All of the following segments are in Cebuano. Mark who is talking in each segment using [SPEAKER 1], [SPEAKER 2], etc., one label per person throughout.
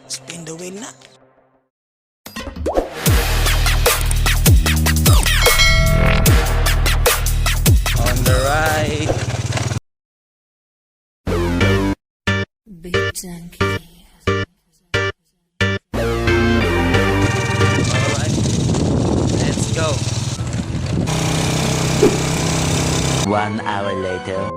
[SPEAKER 1] Spin the wheel na. On the right.
[SPEAKER 2] Big Junkie.
[SPEAKER 1] Alright. Let's go.
[SPEAKER 3] 1 hour later.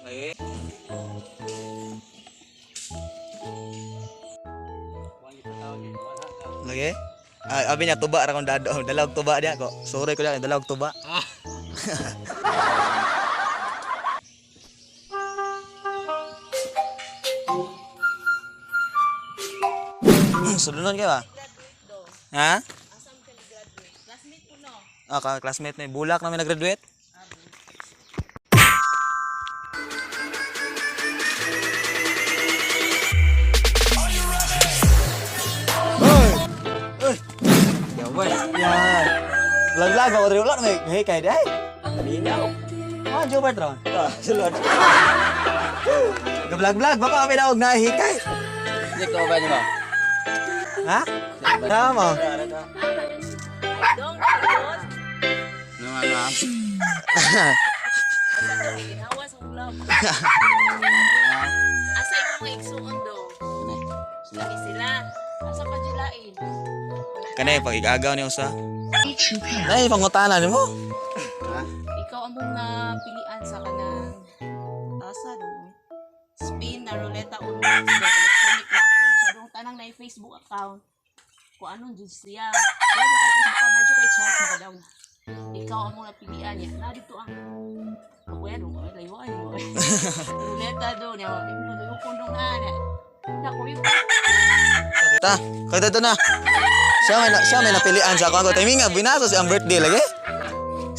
[SPEAKER 1] Lagi. Lagi? Ah, abi niya tuba ra kong dado. Dalawag tuba diya ko. Sorry ko diya, dalawag tuba. Sulunon kayo ba? Ha? Ah, classmate na bulak namin nag-graduate. Uy! Yawa. Yan. Vlog-vlog ako diri ulan may hey kay dai. Minaw. Ah, Jobert ron. Ah, sulod. Vlog-vlog baka kami na og nahikay.
[SPEAKER 4] Hindi ko ba niyo?
[SPEAKER 1] Ha? Tama.
[SPEAKER 5] Dong, tapos,
[SPEAKER 4] Ano ano?
[SPEAKER 5] asa daw, ginawa sa ulam. Asa yung mga igsuon daw?
[SPEAKER 4] Ano? Sila.
[SPEAKER 5] Kani sila. Asa pa jilain?
[SPEAKER 1] Kanay pag igagaw ni usa. Nay pangutana nimo.
[SPEAKER 5] Ikaw ang mong napilian sa kanang asa do. Spin na ruleta o electronic raffle siya dong tanang na Facebook account. Kung anong jud siya. Wala kay Facebook account, na kay chance makadaw. Ikaw ang mong napilian niya. Na dito ang Kuya dong, ay layo ay. Ruleta do niya, imo do kundong ana. Nakuyo.
[SPEAKER 1] Ta, kay dito na. Siya may napilian sa ako. Timing nga binasa si ang birthday lagi.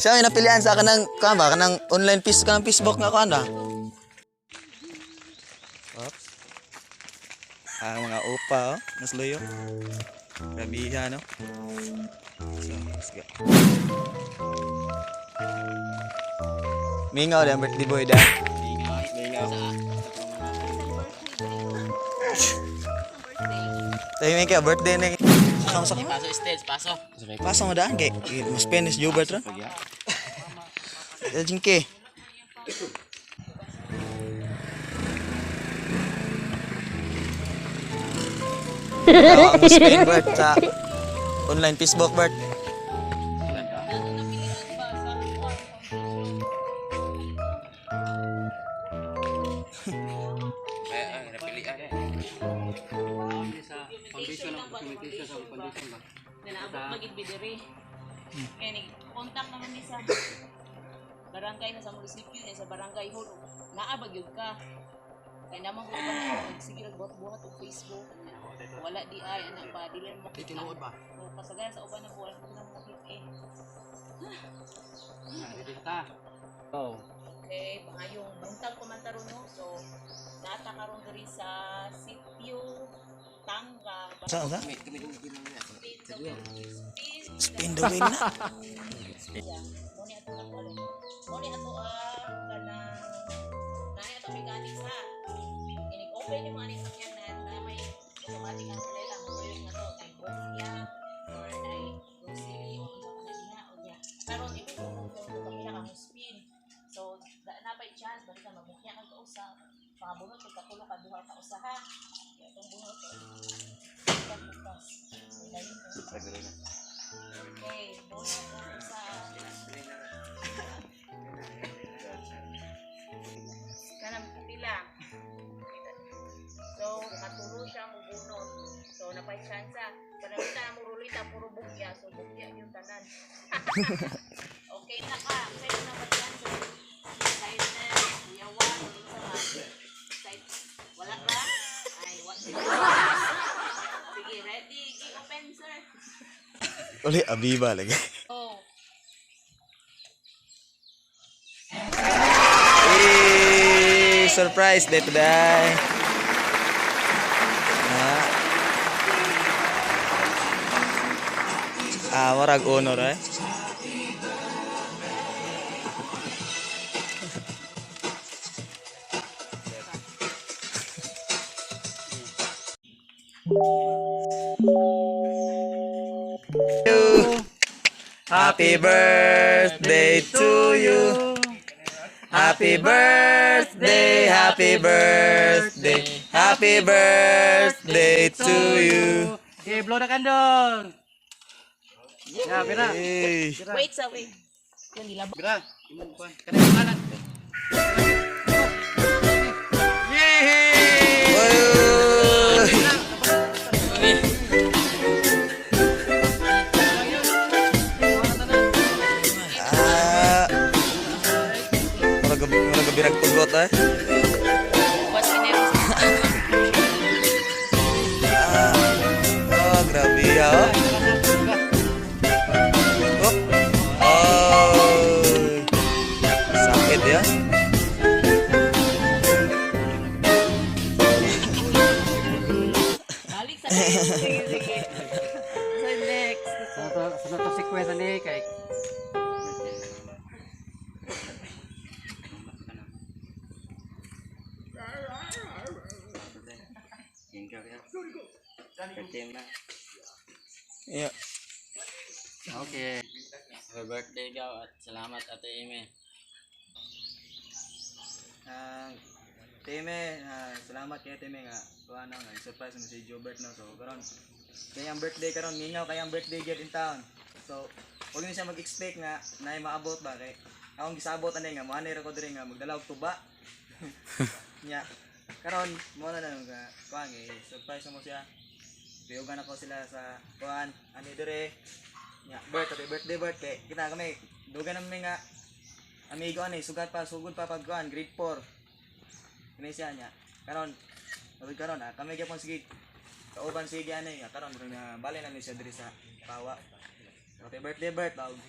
[SPEAKER 1] Siya may napilian sa kanang kuan ba kanang online piece kanang Facebook nga kuan ba. Oops. Ang mga upa oh, mas luyo. Grabe no. So, let's go. Mingaw ang birthday boy da. Mingaw. Timing kaya birthday ni. Sa
[SPEAKER 4] Paso stage, paso.
[SPEAKER 1] Paso mo daan kay mas penis Jobert ron. Jingke. Ikaw ang Spain, Bert, sa online Facebook, Bert.
[SPEAKER 4] Ay, napilian.
[SPEAKER 5] Nanaabot magid bidiri. Kaya ni contact naman ni sa barangay na sa munisipyo niya sa barangay hall. Naa ba gyud ka? Kay naman ko ba sige buhat-buhat og Facebook. Wala di ay ana pa dili mo
[SPEAKER 4] Tinuod ba?
[SPEAKER 5] O kasagaran sa uban na buwan ko na mo eh.
[SPEAKER 4] Ta. Oh.
[SPEAKER 5] Okay, maayong buntag ko man taron no. So nata karon diri sa sitio Tanga.
[SPEAKER 1] Sa, sa?
[SPEAKER 5] Spin the wheel. Spin
[SPEAKER 1] Spin the wheel na.
[SPEAKER 5] Yeah. Mo ni ato ang ano. Mo ni ato ang kanang naay ato mechanics ha. Inig open yung mga sakyan na, na may automatic ang ruleta mo tuyo nga to kay Bokya or nay grocery o unsa pa na diha o niya. Karon imo kung kapila ka mo spin. So da, na pay chance basta mabukya kag kausa. Pakabunot kag katulo ka duha ka usa ha. Kaya itong bunot kay bukas. So, layo to. Okay, bunot og usa. Kanang pila. So, katulo siya mo bunot. So, napay chance. Panalita na mo rulita, puro bukya. So, bukya yung tanan. Okay na ka. Sa'yo na ba chance? Side na, yawan, unsa ba? Side, wala ba? Ay, wala. Sige, ready? Gi-open, sir.
[SPEAKER 1] Uli, Abiba lagi.
[SPEAKER 5] Oh.
[SPEAKER 1] Eh, surprise day today. Ah, murag honor eh. Happy birthday to you. Happy birthday, happy birthday, happy birthday to you.
[SPEAKER 4] Okay, blow the candle. Ya, bira.
[SPEAKER 1] Hey.
[SPEAKER 5] Wait sa wait. Yan nila.
[SPEAKER 4] Bira. Kanang pangalan.
[SPEAKER 1] Oy! Ah. Murag birag tugot eh.
[SPEAKER 5] What's in it?
[SPEAKER 1] Ah, oh, grabe ah. Oh. Oh. Sakit ya.
[SPEAKER 5] Balik sa Sige, sige. So next.
[SPEAKER 4] Sa to sequence ani kay
[SPEAKER 1] Yeah.
[SPEAKER 4] Okay. Happy birthday gaw at salamat, Ate Amy.
[SPEAKER 1] Ah, Time, salamat kay Time nga kuha na nga surprise mo si Jobert no. So karon kay ang birthday karon mingaw kay ang birthday gyud in town. So wag niyo siya mag-expect nga naay maabot ba kay akong gisabot ani nga moanay ra ko diri nga magdala og tuba. Nya karon mo na lang nga kuha nga eh, surprise mo siya. Tiyugan ako sila sa kuan ani dire. Nya Bert, happy birthday, Bert, kay kita kami dugan namin nga amigo ani sugat pa sugod pa pag kuan grade 4. Kini siya niya. Karon, sabi karon ah, kami gyapon sige kauban sige ani nga karon murag na bali na ni siya diri sa Pawa. Happy birthday, Bert. Tawag.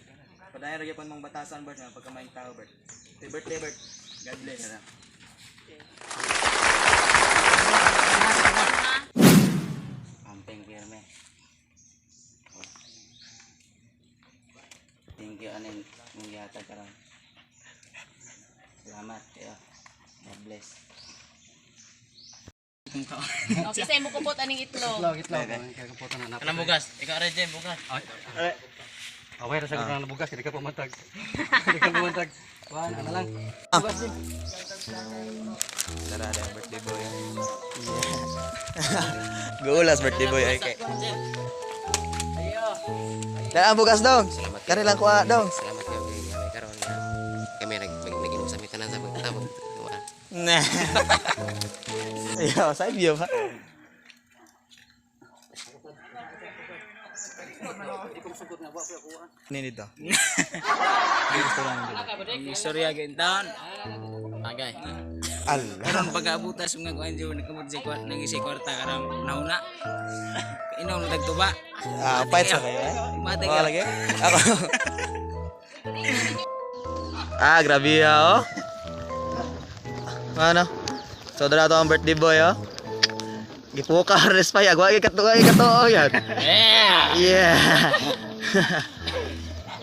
[SPEAKER 1] Padayon ra gyapon mong batasan, Bert, nga pagkamaing tao, Bert. Happy birthday, Bert. God bless.
[SPEAKER 3] Amping pirme. Thank you aning mong gihatag karon. Salamat kayo. God bless.
[SPEAKER 5] Okay, sa imo kupot aning itlog.
[SPEAKER 4] Itlog, itlog. Kakaputan na. Kanang bugas. Ikaw ra Jem, bugas. Okay ra sa kanang bugas kay di ka pamantag. Di ka pamantag. Kuan ano lang. Bugas din.
[SPEAKER 1] Tara, dahil birthday boy. Yeah. Gulas birthday boy ay kay. Dahil ang bugas dong. Kani lang kuha dong.
[SPEAKER 4] Salamat kayo kay kami karon nga kami nag nag sa tanan sa pagtabog.
[SPEAKER 1] Nah. Yo, side view pa. Ini dito.
[SPEAKER 4] Ang istorya kay taon. Agay.
[SPEAKER 1] Allah.
[SPEAKER 4] Karon pag-abuta sa mga kuan jud nagkamot si kwarta nang si kwarta karang nauna. Inom na tagtuba.
[SPEAKER 1] Ah, fight sa kayo eh.
[SPEAKER 4] Matay
[SPEAKER 1] Oh,
[SPEAKER 4] ka.
[SPEAKER 1] lagi. Ako. Ah, grabe ah, oh. Ano? So, dala to ang birthday boy, oh. Gipuka res pa yag, wagi kato, wagi kato, oh, yan.
[SPEAKER 4] Yeah.
[SPEAKER 1] Yeah.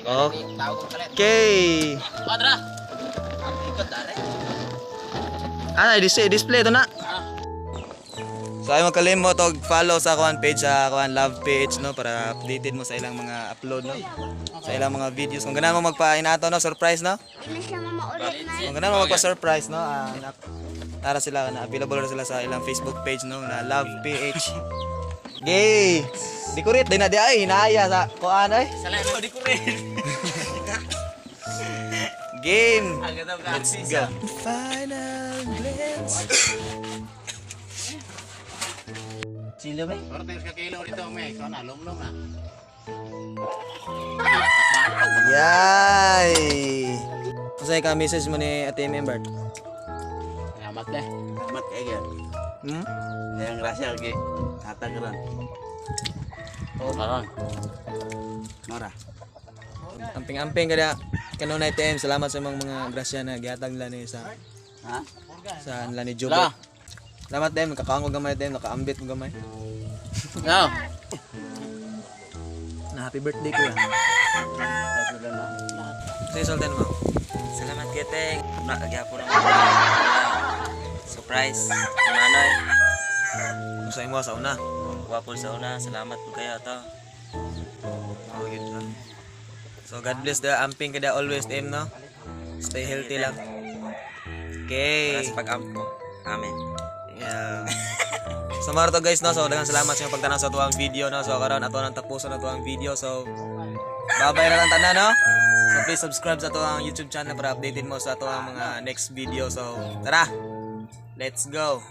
[SPEAKER 1] Okay.
[SPEAKER 4] Padra. Ikot dare.
[SPEAKER 1] Ah, display, display ito na. So ay magkalimot og follow sa kuan page sa kuan Love page no para updated mo sa ilang mga upload no. Sa ilang mga videos. Kung ganahan mo magpa-inato no, surprise no. Kung ganahan mo magpa-surprise no, tara sila na available na sila sa ilang Facebook page no na Love PH. Gay. Decorate din na di ay hinaya sa kuan ay.
[SPEAKER 4] Salamat di ko rin.
[SPEAKER 1] Game.
[SPEAKER 4] Ang ganda ka.
[SPEAKER 1] Let's go. Final glance.
[SPEAKER 3] Sino ba?
[SPEAKER 1] Yay! Kasi ka message mo ni Ate Membert.
[SPEAKER 4] Salamat deh.
[SPEAKER 3] Salamat kayo.
[SPEAKER 1] Hmm?
[SPEAKER 3] Yang grasya kay hatag karon. Oh, karon. Mora.
[SPEAKER 1] Amping-amping kada kanunay TM. Salamat sa imong mga grasya na gihatag nila ni sa
[SPEAKER 3] Ha?
[SPEAKER 1] sa nila ni Jobert. Salamat TM, kakaango gamay TM, nakaambit mo gamay.
[SPEAKER 4] Go.
[SPEAKER 1] Na. Na happy birthday, kuya. Sa'yo, sultan mo.
[SPEAKER 6] Salamat kiteng. Nakagyapon ang surprise. Manoy.
[SPEAKER 1] Kung sa imo sa una.
[SPEAKER 6] Wapo sa una. Salamat po kayo to.
[SPEAKER 1] Oh, yun lang. So God bless the amping kada always team, no? Stay healthy lang. Okay.
[SPEAKER 6] Para sa pag-ampo. Amen.
[SPEAKER 1] Yeah. So maro to, guys, no. So daghang salamat sa inyong pagtanaw sa atuang video, no. So karon ato nang tapuson ato ang video. So bye-bye na lang tanan, no. So please subscribe sa atuang YouTube channel para updated mo sa atuang mga next video. So tara. Let's go.